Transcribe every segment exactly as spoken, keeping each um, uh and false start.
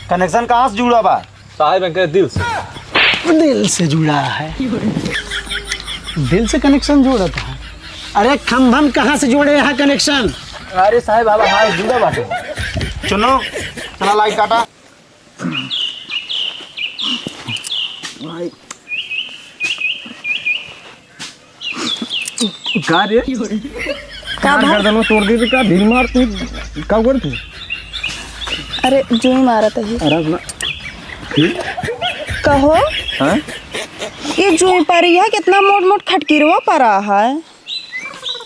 कनेक्शन कहाँ से जुड़ा बा? साहेब, इनके दिल से। दिल से जुड़ा है। दिल से कनेक्शन जोड़त है। अरे, खंभम कहाँ से जोड़े हैं कनेक्शन? अरे साहेब, अब हमारे जुड़ा बाटे। चुनो, चला लाइट काटा। का रे? का यार, भा? गर्दन में तोड़ दी तो का ढील मार तू? का कर तू? अरे, जुई मारत ही। अरे, अपना कहो। हाँ? ये जुई परी है, कितना मोट मोट खटकिरवा परा है।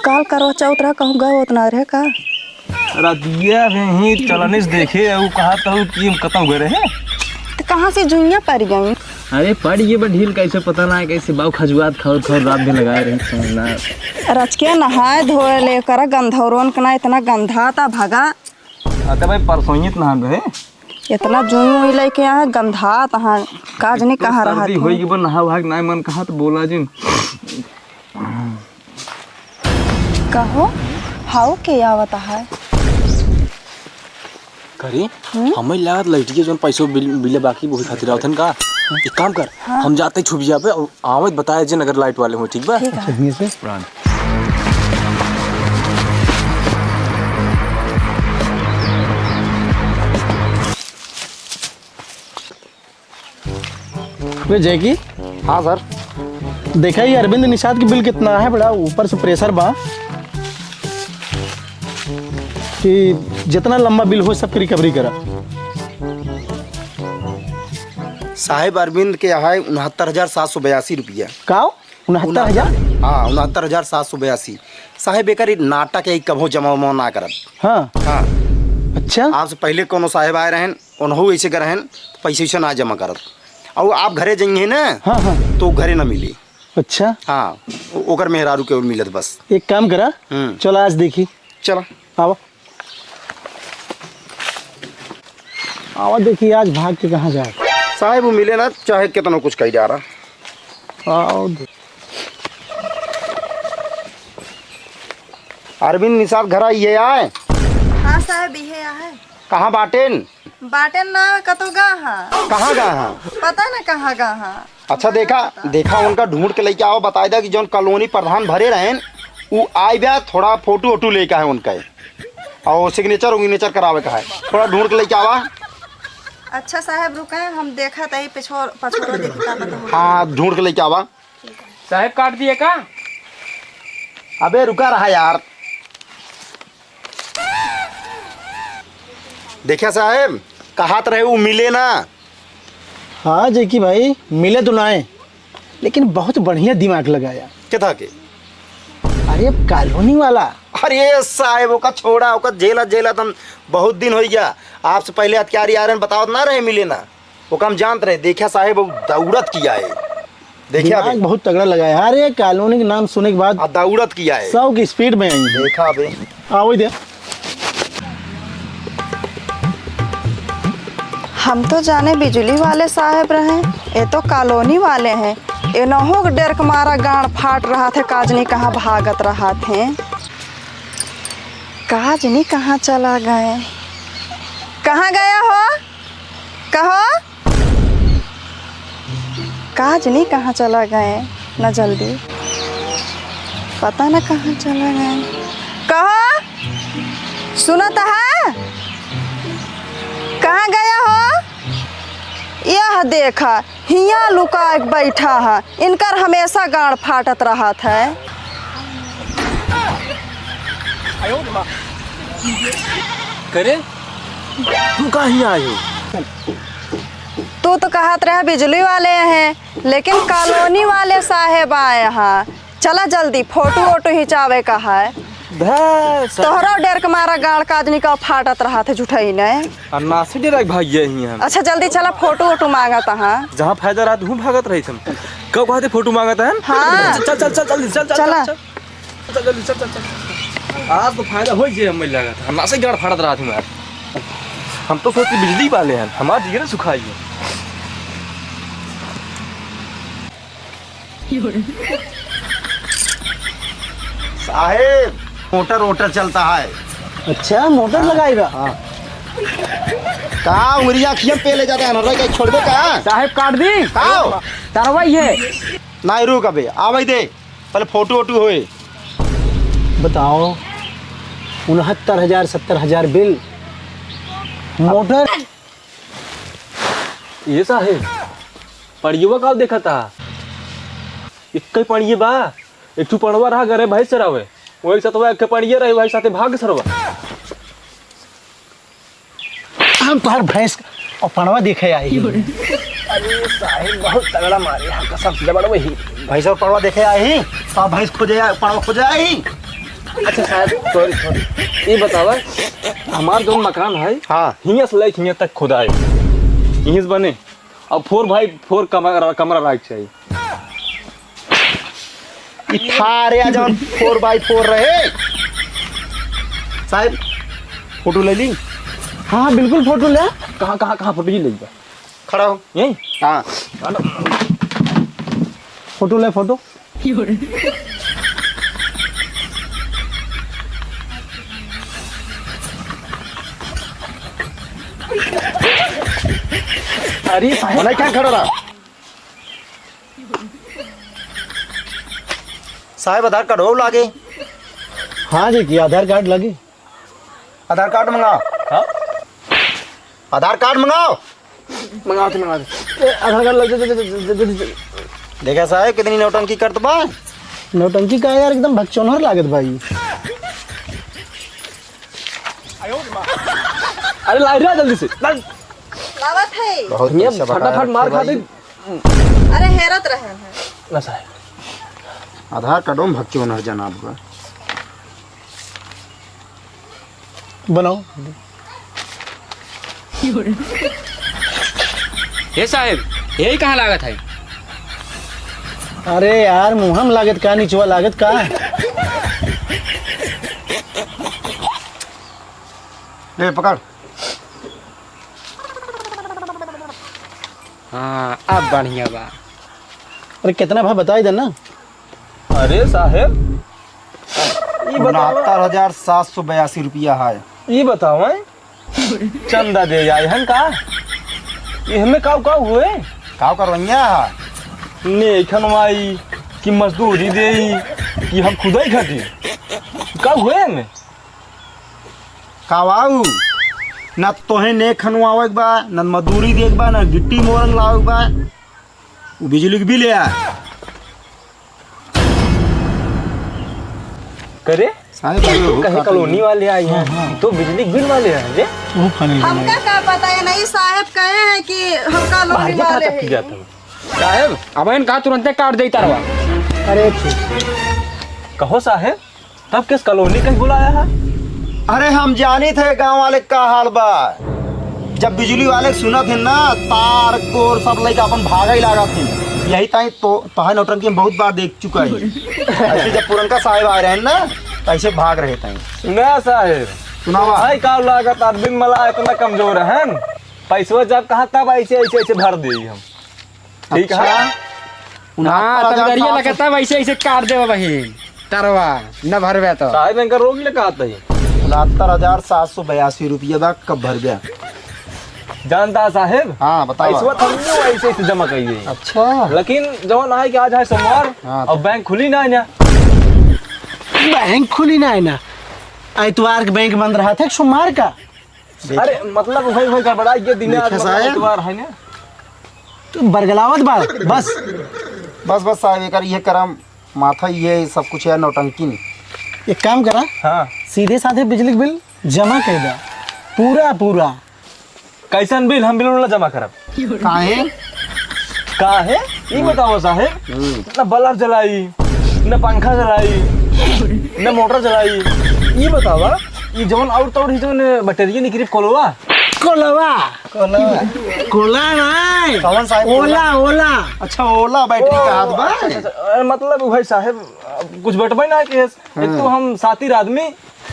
काल करवा चौथ रहा, कहूँ गए उतना रहे का? रतिया में ही चलनिस देखे, उ कहा तो कि हम कतौ गए रहे। तो कहाँ से जुइयाँ पड़ गई? अरे पड़ गई बा ढील, कैसे पता ना है, कैसे बाऊ खजुआत खौर खौर रात भी लगाए रही समझ ना। रचके नहाए धोए ले करा, गंधौरन के ना इतना गंधा ता भगा। अरे भाई परसों ही इतना हम रहे। इतना जुई उई लेके आए, गंधा तहाँ काज नहीं कहाँ रहा सर्दी था। होई कि बा नहा वहा के नाय मन कहा तो बोला जिन। कहो, हाउ के आवत है? करी, हम्म? हमें लागत लइटिया जौन पैसो बिल, बिल बाकी वही खातिर आवत हन का? एक काम कर, हाँ। हम जाते छुपिया पे और आवत बताए जिन अगर लाइट वाले हो, ठीक बा? ठीक है। अच्छा, हियाँ से? बे जैकी। हाँ सर। देखा ही अरविंद निषाद की बिल कितना है, बड़ा ऊपर से प्रेशर बा कि जितना लंबा बिल हो सबकी रिकवरी करा। साहेब अरविंद के है उनहत्तर हजार सात सौ बयासी रुपया। का? उनहत्तर हजार? हाँ, उनहत्तर हजार सात सौ बयासी। साहेब एकर नाटक है, कभो जमा उमा ना करब। हाँ। हाँ। अच्छा। आपसे पहले कोनो साहेब आए रहन, उनहू ऐसे करहन, पैसे वैसे ना जमा करत। और आप घरे जाइए ना, हाँ, हाँ। तो घरे ना मिली। अच्छा। हाँ, ओ-, ओकर मेहरारू के मिलत बस। एक काम करा, हम्म। चल आज देखी। चला। आवा। आवा देखी आज भाग के कहाँ जाए। साहेब वो मिले ना, चाहे कितना कुछ कही जा रहा। आओ दे-, अरविंद निषाद घरा ये आए? हाँ साहेब, इहे आहे। कहाँ बाटेन? बाटेन ना, कतो गा हाँ। कहाँ गा हाँ? पता ना कहाँ गा हाँ। अच्छा, देखा, देखा, उनका ढूंढ के लेके आओ, बताए दा कि जौन कॉलोनी प्रधान भरे रहेन, उ आए बा, थोड़ा फोटो वोटो लेके आए उनका, और सिग्नेचर उग्नेचर करावे का है, थोड़ा ढूंढ के लेके आवा। अच्छा साहेब, रुके, हम देखा तई पिछोर, पछोर देखी का पता हो। हाँ, ढूंढ के लेके आवा। साहेब, काट दिए का? अबे रुका रहा यार। देखा साहेब, कहात रहे उ मिले ना। हाँ जैकी भाई, मिले तो नाए, लेकिन बहुत बढ़िया दिमाग लगाया। केथा के? अरे, अब कॉलोनी वाला। अरे साहेब, ओका छोड़ा, ओका झेला, झेला तम बहुत दिन होइ गया। आपसे पहले हथियारी आ रहे हैं, बतावत ना रहे, मिले ना। ओका हम जानत रहे, देखा साहेब, वो दौड़त किया है। देखा दिमाग बे। बहुत तगड़ा लगाया। अरे, कॉलोनी के नाम सुने के बाद आ दौड़त किया है। सौ की स्पीड में आई। देखा बे। आ, वही दे। हम तो जाने बिजुली वाले साहेब रहे, ये तो कॉलोनी वाले हैं। इनहू के डर के मारा गांड फाट रहत है, काजनी कहाँ भागत रहत हैं। काजनी कहाँ चला गए, कहाँ गया हो, कहो। काजनी कहाँ चला गए, न जल्दी, पता न कहाँ चला गए। कहो, सुनत है? कहाँ गया हो? यह देखा, हियाँ लुका के बैठा है, इनकर हमेशा गांड फाटत रहत है। करे, तू काहे हियाँ आए हो? तू तो कहत रहे बिजुली वाले हैं, लेकिन कॉलोनी वाले साहेब आए हैं। चला जल्दी, फोटो वोटो खिंचावे का है। भैंस। तोहरा डर के मारा गाड़ काजनी का फाटत रहत है झूठई ने। आ नासे डरा के भाग गए ही हम। अच्छा जल्दी चला, फोटो वोटो मांगत हाँ। जहाँ फायदा रहत हूँ भागत रही हम। कब कहते फोटो मांगत है? हाँ। चल, चल, चल, चल, चल, चल, चला। चल, चल, चल, चल, चल। आज तो फायदा हो गया, हमें लगा था। हम नासे गाड़ फाटत रहत हूँ यार। हम तो सोचते बिजली वाले हैं, हमारा जिगरे सुखाई है। साहेब, मोटर वोटर चलता है। अच्छा, मोटर हाँ, लगाएगा? हाँ। का उंगरिया खियम पे ले जाता है ना, रह गई, छोड़बे का? साहेब, काट दी। का हो? तरवाई है। नहीं, रुक अबे, आवे दे, पहले फोटो वोटो होए। बताओ, उनहत्तर हजार, सत्तर हजार बिल, मोटर। ये साहेब, पड़ियवा का देखा था? एक ही पड़िए बा, एक ठू पड़वा रहा घरे, भैंस चरावे, वही सतवा एक पड़िए रहे, वही साथे भाग सरवा। हम तोहार भैंस और पड़वा देखे आई ही। अरे साहेब, बहुत तगड़ा मारे, हाँ, कसम से जबड़ वही। भैंस और पड़वा देखे आई ही, तो भैंस खोजे आ-, पड़वा खोजे आई ही। अच्छा साहेब, sorry, sorry। ये बतावा, हमार जौन मकान है, हाँ। हियाँ से लेके हियाँ तक खुदा है, यहीं से बने। अब four by four कमरा, कमरा रहे के चाहिए। ई थारे आ जौन four by four रहे। साहेब, फोटो ले ली? हाँ, हाँ, बिल्कुल फोटो ले। कहाँ, कहाँ, कहाँ फोटो ही ले बा? खड़ा हो। यहीं? हाँ। फोटो ले, फोटो। अरे साहेब। मने क्या खड़ा रहा? साहेब, आधार कार्ड हो लागे? हाँ जी, कि आधार कार्ड लगी। आधार कार्ड मंगाओ। हाँ? आधार कार्ड मंगाओ। मंगाओ थे, मंगाओ थे। ए, आधार कार्ड लग, दे, दे, दे। देखा साहेब, कितनी नौटंकी करत बा। नौटंकी का यार, एकदम भकचोन्हर लागत भाई। अरे ला रे, जल्दी से, ला। लावत है। बहुत ये पैसा बता फटाफट रखे मार खा भाई। दे। अरे हेरत रहे हैं। ना साहेब। आधार कार्डो में भक्चो नर जनाब का। बनाओ। हे साहेब, यही कहाँ लागत है? अरे यार, मुँह में लागत का, निचवा लागत का? ले पकड़। हाँ, अब बढ़िया बा। अरे, कितना भा बताई दे ना। अरे साहेब, ई बतावा। उनहत्तर हजार सात सौ बयासी रुपया है। ई बतावा, चंदा दे आए हन का? इहमें काऊ काऊ हुए? काऊ करवैया है? नेखन माई की मजदूरी देई कि हम खुदई घटी? काऊ हुए हमें? का बाऊ? ना त तोहे नेग खनवावे के बा, ना मजदूरी देख बा, ना गिट्टी मोरंग लावे के बा। उ बिजली के बिल आ। करे? सारे भाई, तू वो कहे खाते कॉलोनी हैं। वाले आई हैं, हाँ, हाँ। तो बिजली के बिल वाले हैं रे? वो खाने के हमका लिए। का पता है, नहीं साहेब कहे हैं कि हम कॉलोनी भाई, ये कहाँ वाले तक की हैं। जाता है? साहेब, अब इनका तुरंते काट दे तारवा। अरे ठीक। कहो साहेब, तब किस कॉलोनी कहीं बुलाया है? अरे हम जानी थे गांव वाले का हाल बा। जब बिजली वाले सुनत हैं ना, तार कोर सब लेके अपन भागे ही लागत हैं। यही ताई तो तोहे नौटंकी में बहुत बार देख चुका है। ऐसे जब पुरनका साहेब आए रहे ना, तो ऐसे भाग रहे थे। सुना साहेब, सुनावा। भाई का लागत आदमी मला इतना कमजोर है, पैसवा जब कहा तब ऐसे ऐसे ऐसे भर दे हम। ठीक है। अच्छा। हाँ, उनहत्तर हजार तब गरिया सात सौ। लगता वैसे ऐसे काट देवा बहिन, तरवा न भरबे तो। साहेब, इनका रोक ले कहत है। उनहत्तर हजार सात सौ बयासी रुपया बा, कब भरबे? जानता साहेब? हाँ, बतावा। ऐसवा तो हमने ऐसे ऐसे जमा करी है। अच्छा। लेकिन जवन है कि आज है सोमवार हाँ, और तो बैंक खुली ना है ना। बैंक खुली ना है ना, एतवार के बैंक बंद रहा था, सोमवार का। देख। अरे, मतलब, वही, वही गड़बड़ाई के दिन आज, देखा मतलब, साहेब? एतवार है ना? तू बरगलावत बा, बस। बस, बस साहेब, एकर ये करम, माथा ये सब कुछ है, नौटंकी नहीं। एक काम करा, हाँ। सीधे साधे बिजली के बिल जमा कर दे, पूरा, पूरा। कैसन बिल? हम बिल ना जमा करब। काहे? काहे? ई बताओ साहेब, हम्म। ना बल्ब जलाई, ना पंखा जलाई, ना मोटर जलाई। ई बतावा, ई जवन और तौर ही जवन बटेरिया निकली कोलवा। कोलवा। कोलवा। कोला नहीं। कौन साहेब? ओला, ओला। अच्छा, ओला बैटरी का हाथ बा? अच्छा, अच्छा, अच्छा। अरे, मतलब, भाई साहेब, कुछ बटबे ना के, एक तो हाँ। हम सातिर आदमी,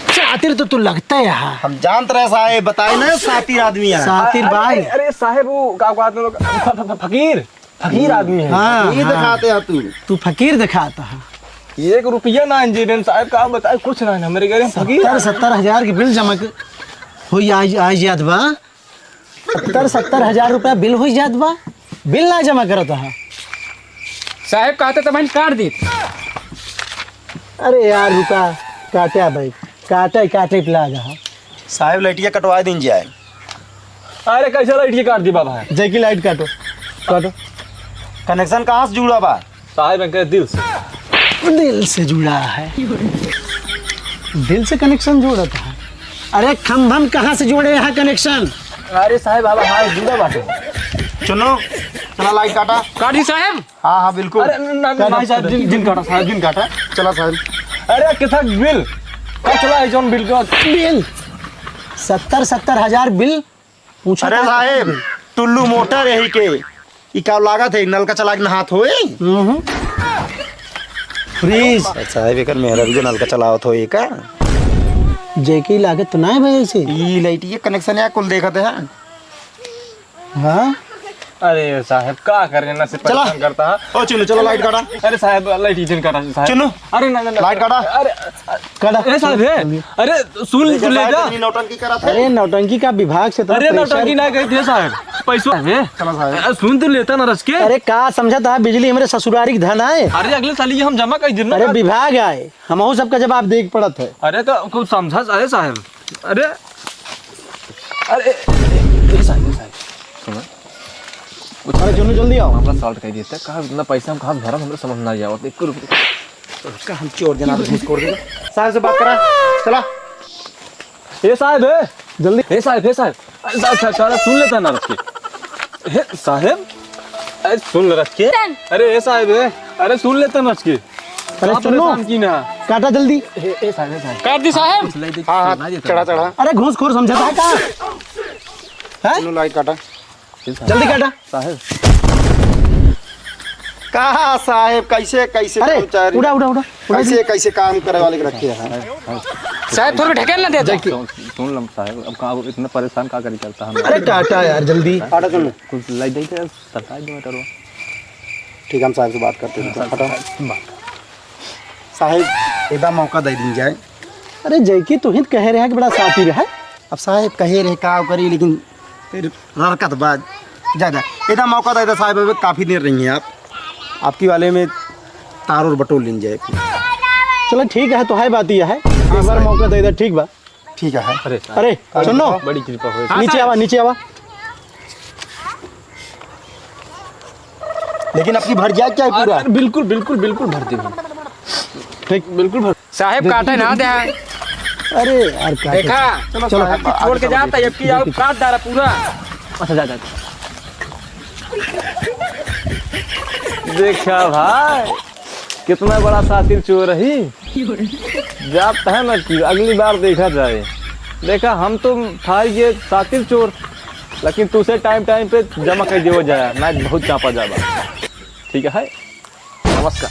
सातिर तो तू लगता है यहाँ। हम जानत रहे साहेब, बताए ना सातिर आदमी है। सातिर अरे, भाई। अरे, अरे साहेब, वो का कहते हैं लोग, फ-, फ-, फ-, फकीर, फकीर आदमी है। हाँ, फकीर हाँ। दिखाते हैं तू। तू फकीर दिखाता है। एक रुपया ना है जेबे में साहेब, का बताए, कुछ ना है हमरे घरे, फकीर। सत्तर, सत्तर हजार के बिल जमा कर, हो आज, आज याद बा। सत्तर, सत्तर हजार रुपया बिल होइ जात बा, बिल ना जमा करत हा। साहेब, कहते तो बहन काट दी। अरे यार, रुका, काटा भाई, काटा ही काटे पे लागा हा। साहेब, लइटिया कटवा दीन जाए। अरे, कैसे लइटिया काट दी बाबा? जय की लाइट काटो, काटो। कनेक्शन कहाँ से जुड़ा बा? साहेब, इनके दिल से। दिल से जुड़ा है। दिल से कनेक्शन जोड़त है। अरे, खंभन कहाँ से जोड़े हैं कनेक्शन? अरे साहेब, बाबा, हाँ, जुड़ा बाटे। चुन्नू, चला लाइट काटा। काटी साहेब? हाँ, हाँ, बिल्कुल। अरे, न, न, काटा, नहीं साहेब, काटा। जिन, जिन काटा साहेब, जिन काटा। चला साहेब। अरे, कितना बिल? का चला है जौन बिल का? बिल? सत्तर, सत्तर हजार बिल? पूछा अरे था। साहेब, टुल्लू मोटर यही के। ई का लागत है, नलका चला के नहात होए? हम्म। फ्रीज। साहेब, एकर मेहरा भी जो नलका चलावत होए का? जेकी लागत तो ना है भाई ऐसे। ई लाइट, ये कनेक्शन या कुल देखत है। हाँ? अरे साहेब, का करे ना से चला। परेशान करता है। ओ चुन्नू, चला लाइट काटा। अरे साहेब, लाइट ही जिन काटा साहेब। चुन्नू, अरे ना, ना, ना। लाइट काटा। अरे, काटा। ए साहेब, हे, अरे सुन तो देखो ले साहेब, जा। इतनी नौटंकी करत है। अरे नौटंकी का विभाग से तो अरे प्रेशर नौटंकी ना कही थे साहेब, पैसवा है। चला साहेब। अरे सुन तो लेता ना रच के। अरे का समझत है, बिजली हमरे ससुरारी के धन आए। अरे अगले साल ये हम जमा कर दिन अरे ना। विभाग आए, हमहू सबका जवाब देख पड़त है। अरे तो कुछ समझा साहेब, साहेब। अरे, अरे, ए, ए, साहेब, ए, साहेब, सुनो। कुछ अरे, चुन्नू, जल्दी आओ। मामला सॉल्व कर देते। कहाँ इतना पैसा हम कहाँ से भरम, हमरे समझ ना आवत। एक रुपये। का हम चोर जना तो घूस खोर देगा। साहेब से बात करा। चला। ए साहेब, ए। जल्दी। ए साहेब, ए साहेब। अरे, साहेब, साहेब, साहेब, सुन लेता ना रख के। हे साहेब, अरे सुन ले रख के। अरे ए साहेब, ए, अरे सुन लेता ना रख के। अरे का सुनो। परेशान की ना। काटा जल्दी। ए, ए साहेब, ए साहेब। काट दी साहेब। कुछ लाई दे, हाँ, हाँ, सुना देता चढ़ा, ना। चढ़ा। अरे घूसखोर समझता है का? हैं? चलो लाइट काटा। जल्दी काटा। साहेब। का साहेब, कैसे, कैसे अरे, कर्मचारी, उड़ा, उड़ा, उड़ा, उड़ा कैसे, दी। कैसे काम करे वाले के रखे हैं? साहेब, थोड़ा ढकेल ना देते। सुन, सुन लम साहेब, अब का इतना परेशान का करी करता हम? अरे काटा यार, जल्दी। काटा सुन। कुछ लाई दे सरकार दे बेटा रो। ठीक, हम साहेब से बात करते हैं, हाँ, हटा। साहेब, एदा मौका दे दीन जाए। अरे जैकी, तू ही तो कहे रहे कि बड़ा साथी रहे। अब साहेब कहे रहे का करी, लेकिन फिर ररकत बा। जा, जा। एदा मौका दे दे साहेब, अबे काफी देर रही हैं आप। आपकी वाले में तार और बटोर लीन जाए। चलो ठीक है, तो है बात यह है, एक बार मौका दे दे, ठीक बा। ठीक है। अरे, अरे, सुनो। बड़ी कृपा होई। हाँ, नीचे आवा, नीचे आवा। लेकिन आपकी भर जाए क्या है पूरा? अरे, बिल्कुल, बिल्कुल, बिल्कुल भर देंगे। ठीक, बिल्कुल भर। साहेब, काटे ना दे। अरे यार, काटे। देखा? चलो, चलो। साहेब, छोड़ के जाता है, अब की आओ, काट डाला पूरा। अच्छा, जा, जा, जा। देखा भाई, कितना बड़ा सातिर चोर है। जात है ना कि अगली बार देखा जाए। देखा, हम तो था ये सातिर चोर, लेकिन तुसे टाइम टाइम पे जमा कर दियो जाए, ना बहुत चापा जाबा। ठीक है, नमस्कार।